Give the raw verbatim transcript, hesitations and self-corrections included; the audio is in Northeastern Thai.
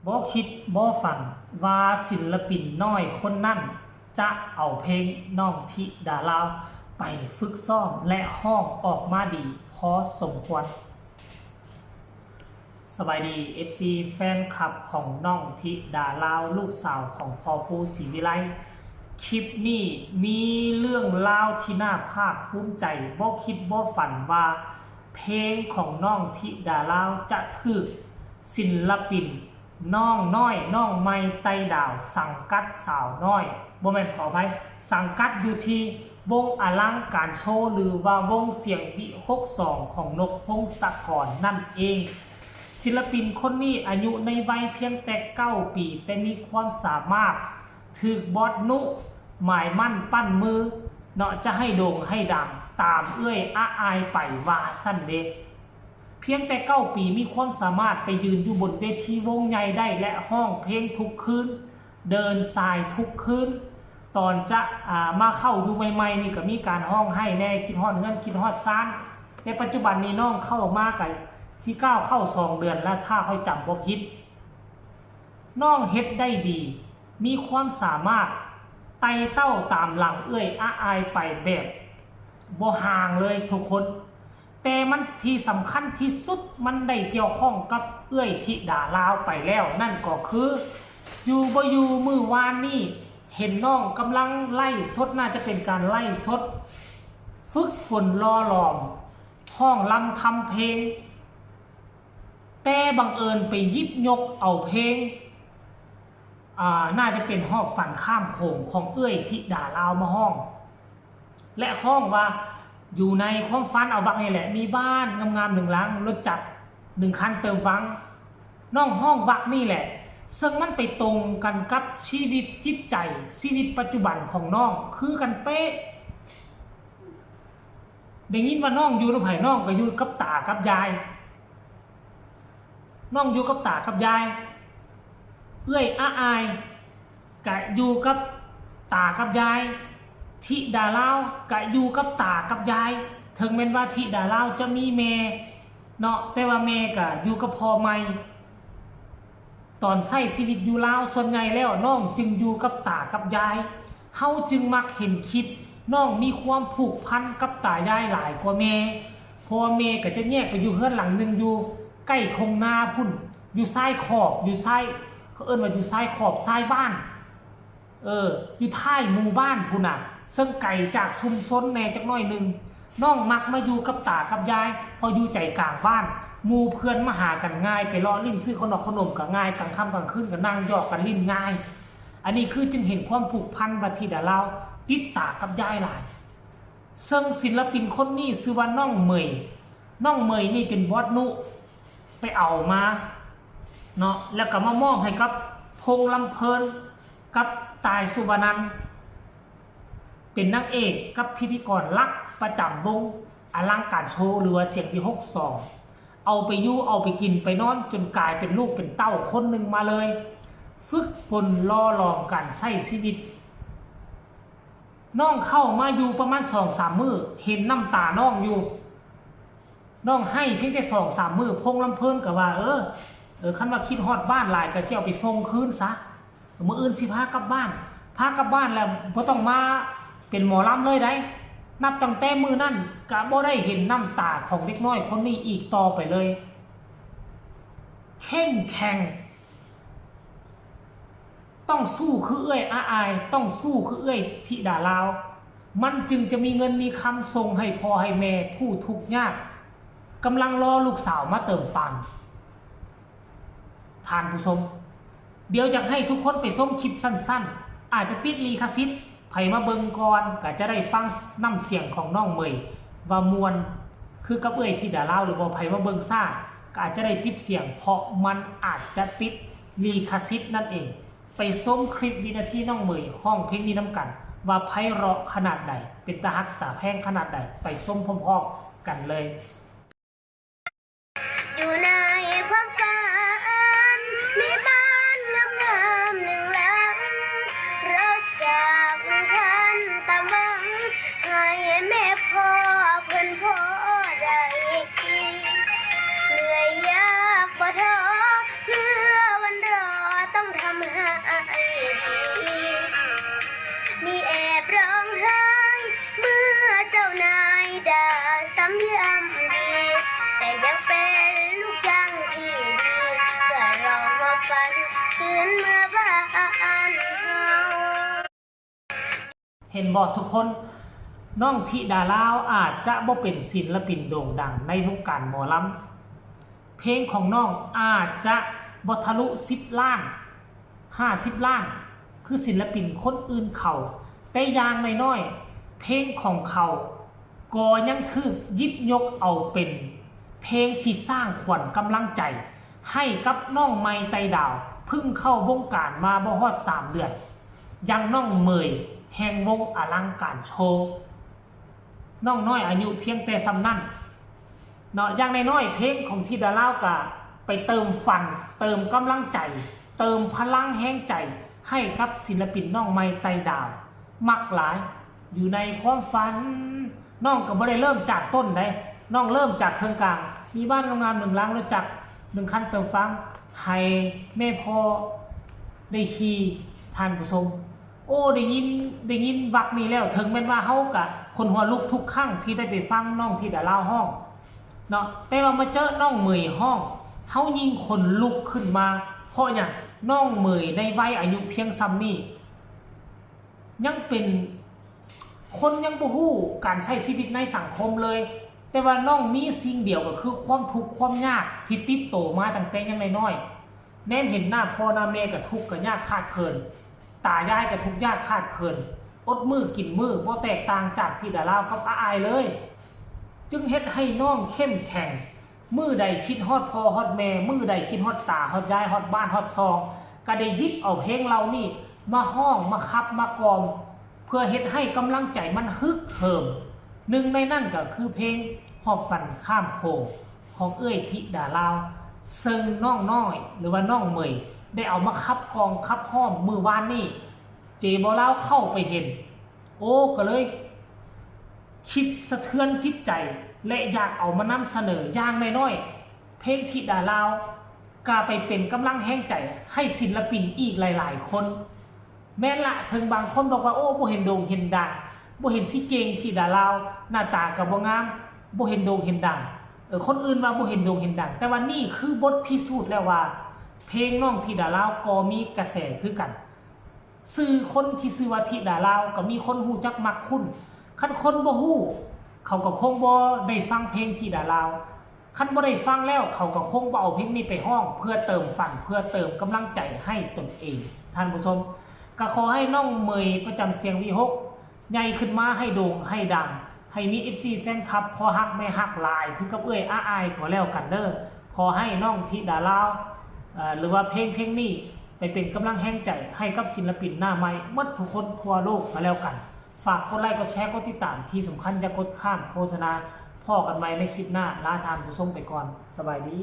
บ่คิดบ่ฝันว่าศิลปินน้อยคนนั้นจะเอาเพลงน้องธิดาลาวไปฝึกซ้อมและฮ้องออกมาดีพอสมควร สบายดี เอฟซี แฟนคลับของน้องธิดาลาว ลูกสาวของพ่อปู่ศรีวิไล คลิปนี้มีเรื่องราวที่น่าภาคภูมิใจ บ่คิดบ่ฝันว่าเพลงของน้องธิดาลาวจะถูกศิลปินน้องน้อยน้องใหม่ไต่ดาว สังกัดสาวน้อย บ่แม่น ขออภัย สังกัดอยู่ที่วงอลังการโชว์ หรือว่าวงเสียงวิหกสองของนกพงศกรนั่นเอง ศิลปินคนนี้อายุในวัยเพียงแต่เก้าปี แต่มีความสามารถถูกบอสนุหมายมั่นปั้นมือ เนาะ จะให้โด่งให้ดังตามเอื้อยอาอายไปว่าซั่นเด้ เพียงแต่เก้าปีมีความสามารถไปยืนอยู่บนเวทีวงใหญ่ได้และฮ้องเพลงทุกคืน เดินสายทุกคืน ตอนจะอ่ามาเข้าอยู่ใหม่ๆนี่ก็มีการฮ้องไห้แน่ คิดฮอดเฮือนคิดฮอดซาน แต่ปัจจุบันนี้น้องเข้ามาก็สิก้าวเข้าสองเดือนแล้ว ถ้าข้อยจำบ่ผิด น้องเฮ็ดได้ดี มีความสามารถไต่เต้าตามหลังเอื้อยอาอายไปแบบบ่ห่างเลยทุกคน แต่มันที่สำคัญที่สุดมันได้เกี่ยวข้องกับเอื้อยธิดาลาวไปแล้ว นั่นก็คือ อยู่บ่อยู่มื้อวานนี้ เห็นน้องกำลังไลฟ์สด น่าจะเป็นการไลฟ์สด ฝึกฝนหล่อหลอมฮ้องรำทำเพลง แต่บังเอิญไปหยิบยกเอาเพลง อ่า น่าจะเป็นฮอดฝันข้ามโขงของเอื้อยธิดาลาวมาฮ้อง และฮ้องว่าอยู่ในความฝัน เอาวรรคนี่แหละ มีบ้านงามๆหนึ่งหลัง รถจักรหนึ่งคันเติมวัง น้องฮ้องวรรคนี่แหละ ซึ่งมันไปตรงกันกับชีวิตจิตใจ ชีวิตปัจจุบันของน้อง คือกันเป๊ะ ได้ยินว่าน้องอยู่นำไผ น้องก็อยู่กับตากับยาย น้องอยู่กับตากับยาย เอื้อยอาอายก็อยู่กับตากับยาย ธิดาลาวก็อยู่กับตากับยาย ถึงแม้นว่าธิดาลาวจะมีแม่เนาะ แต่ว่าแม่ก็อยู่กับพ่อใหม่ ตอนใช้ชีวิตอยู่ลาวส่วนใหญ่แล้วน้องจึงอยู่กับตากับยาย เฮาจึงมักเห็นคลิปน้องมีความผูกพันกับตายายหลายกว่าแม่ เพราะว่าแม่ก็จะแยกไปอยู่เฮือนหลังหนึ่งอยู่ใกล้ท่งนาพุ้น อยู่ซ้ายขอบ อยู่ซ้าย เขาเอิ้นว่าอยู่ซ้ายขอบซ้ายบ้าน เออ อยู่ท้ายหมู่บ้านพุ้นน่ะ ซึ่งไกลจากชุมชนแน่จักหน่อยหนึ่ง น้องมักมาอยู่กับตากับยาย เพราะอยู่ใจกลางบ้าน หมู่เพื่อนมาหากันง่าย ไปเลาะเล่นซื้อขนมขนมก็ง่าย กลางค่ำกลางคืนก็นั่งหยอกกันเล่นง่าย อันนี้คือจึงเห็นความผูกพันว่าธิดาลาวติดตากับยายหลาย ซึ่งศิลปินคนนี้ชื่อว่าน้องเหมย น้องเหมยนี่เป็นบอสนุไปเอามาเนาะ แล้วก็มามอบให้กับพงษ์ลำเพลินกับต่าย สุวนันท์ เป็นนางเอกกับพิธีกรหลักประจำวงอลังการโชว์ หรือว่าเสียงวิหกสอง เอาไปอยู่เอาไปกินไปนอนจนกลายเป็นลูกเป็นเต้าคนหนึ่งมาเลย ฝึกฝนหล่อหลอมการใช้ชีวิต น้องเข้ามาอยู่ประมาณสองสามมื้อ เห็นน้ำตาน้องอยู่ น้องไห้เพียงแต่สองสามมื้อ พงษ์ลำเพลินก็ว่า เออ เออ คันว่าคิดฮอดบ้านหลายก็สิเอาไปส่งคืนซะ มื้ออื่นสิพากลับบ้าน พากลับบ้านแล้วบ่ต้องมาเป็นหมอลำเลยได๋ นับตั้งแต่มื้อนั้นก็บ่ได้เห็นน้ำตาของเด็กน้อยคนนี้อีกต่อไปเลย เข้มแข็ง ต้องสู้คือเอื้อยอาอาย ต้องสู้คือเอื้อยธิดาลาว มันจึงจะมีเงินมีคำส่งให้พ่อให้แม่ผู้ทุกข์ยาก กำลังรอลูกสาวมาเติมปัง ท่านผู้ชม เดี๋ยวอยากให้ทุกคนไปชมคลิปสั้นๆ อาจจะติดลิขสิทธิ์ ไผมาเบิ่งก่อนก็จะได้ฟังน้ำเสียงของน้องเหมย ว่าม่วนคือกับเอื้อยธิดาลาวหรือบ่ ไผมาเบิ่งช้าก็อาจจะได้ปิดเสียง เพราะมันอาจจะติดลิขสิทธิ์นั่นเอง ไปชมคลิปวินาทีน้องเหมยฮ้องเพลงนี้นำกัน ว่าไพเราะขนาดใด เป็นตาฮักตาแพงขนาดใด ไปชมพร้อมๆกันเลย อยู่ในความฝัน มีบ้านงามๆหนึ่งหลัง รถจักรคันตามหวัง ให้แม่พ่อเพิ่นพอได้กิน เหนื่อยยากบ่ท้อ เพื่อวันรอ คืนเมื่อบ้านเฮา เห็นบ่ทุกคน น้องธิดาลาวอาจจะบ่เป็นศิลปินโด่งดังในวงการหมอลำ เพลงของน้องอาจจะบ่ทะลุสิบล้าน ห้าสิบล้าน คือศิลปินคนอื่นเขา แต่อย่างน้อยๆ เพลงของเขาก็ยังถูกหยิบยกเอาเป็นเพลงที่สร้างขวัญกำลังใจ ให้กับน้องใหม่ไต่ดาว เพิ่งเข้าวงการมาบ่ฮอดสามเดือน อย่างน้องเมยแห่งวงอลังการโชว์ น้องน้อยอายุเพียงแต่ส่ำนั้นเนาะ อย่างน้อยๆ เพลงของธิดาลาวก็ไปเติมฝัน เติมกำลังใจ เติมพลังแฮงใจให้กับศิลปินน้องใหม่ไต่ดาว มักหลาย อยู่ในความฝัน น้องก็บ่ได้เริ่มจากต้นใด น้องเริ่มจากเครื่องกลาง มีบ้านงามๆ หนึ่งหลัง รถจักรหนึ่งคัน เติมฟัง ให้แม่พ่อได้ขี่ ท่านผู้ชม โอ้ ได้ยิน ได้ยินวรรคนี้แล้ว ถึงแม้นว่าเฮากะขนหัวลุกทุกครั้งที่ได้ไปฟังน้องธิดาลาวฮ้องเนาะ แต่ว่ามาเจอน้องเมยฮ้อง เฮายิ่งขนลุกขึ้นมา เพราะหยัง น้องเมยในวัยอายุเพียงส่ำนี้ ยังเป็น คนยังบ่ฮู้การใช้ชีวิตในสังคมเลย แต่ว่าน้องมีสิ่งเดียวก็คือความทุกข์ความยากที่ติดโตมาตั้งแต่ยังน้อยๆ แนมเห็นหน้าพ่อหน้าแม่ก็ทุกข์ก็ยากขาดเขิน ตายายก็ทุกข์ยากขาดเขิน อดมื้อกินมื้อ บ่แตกต่างจากธิดาลาวกับอาอายเลย จึงเฮ็ดให้น้องเข้มแข็ง มื้อใดคิดฮอดพ่อฮอดแม่ มื้อใดคิดฮอดตาฮอดยายฮอดบ้านฮอดซอง ก็ได้หยิบเอาเพลงเหล่านี้มาฮ้อง มาขับ มากล่อม เพื่อเฮ็ดให้กำลังใจมันฮึกเหิม หนึ่งในนั้นก็คือเพลงฮอบฝันข้ามโขงของเอื้อยธิดาลาว ซึ่งน้องน้อยหรือว่าน้องเมยได้เอามาขับกล่อมขับฮ้อมมื้อวานนี้ เจบ่าวลาวเข้าไปเห็น โอ้ ก็เลยคิดสะเทือนจิตใจ และอยากเอามานำเสนอ อย่างน้อยๆ เพลงธิดาลาว ก็ไปเป็นกำลังแฮงใจให้ศิลปินอีกหลายๆ คน แม่นละ ถึงบางคนบอกว่า โอ้ บ่เห็นโด่งเห็นดัง บ่เห็นสิเก่งธิดาลาว หน้าตาก็บ่งาม บ่เห็นโด่งเห็นดัง เออ คนอื่นว่าบ่เห็นโด่งเห็นดัง แต่ว่านี่คือบทพิสูจน์แล้วว่า เพลงน้องธิดาลาวก็มีกระแสคือกัน ชื่อคนที่ชื่อว่าธิดาลาว ก็มีคนฮู้จักมักคุ้น คันคนบ่ฮู้ เขาก็คงบ่ได้ฟังเพลงธิดาลาว คันบ่ได้ฟังแล้ว เขาก็คงบ่เอาเพลงนี้ไปฮ้อง เพื่อเติมฝัน เพื่อเติมกำลังใจให้ตนเอง ท่านผู้ชม ก็ขอให้น้องเมยประจำเสียงวีหก ใหญ่ขึ้นมาให้โด่งให้ดัง ให้มี เอฟซี แฟนคลับ พ่อฮักแม่ฮักหลาย คือกับเอื้อยอาอายก็แล้วกันเด้อ ขอให้น้องธิดาลาว เอ่อ หรือว่าเพลงเพลงนี้ ไปเป็นกำลังแฮงใจให้กับศิลปินหน้าใหม่หมดทุกคนทั่วโลกก็แล้วกัน ฝากกดไลค์ กดแชร์ กดติดตาม ที่สำคัญอย่ากดข้ามโฆษณา พ้อกันใหม่ในคลิปหน้า ลาท่านผู้ชมไปก่อน สบายดี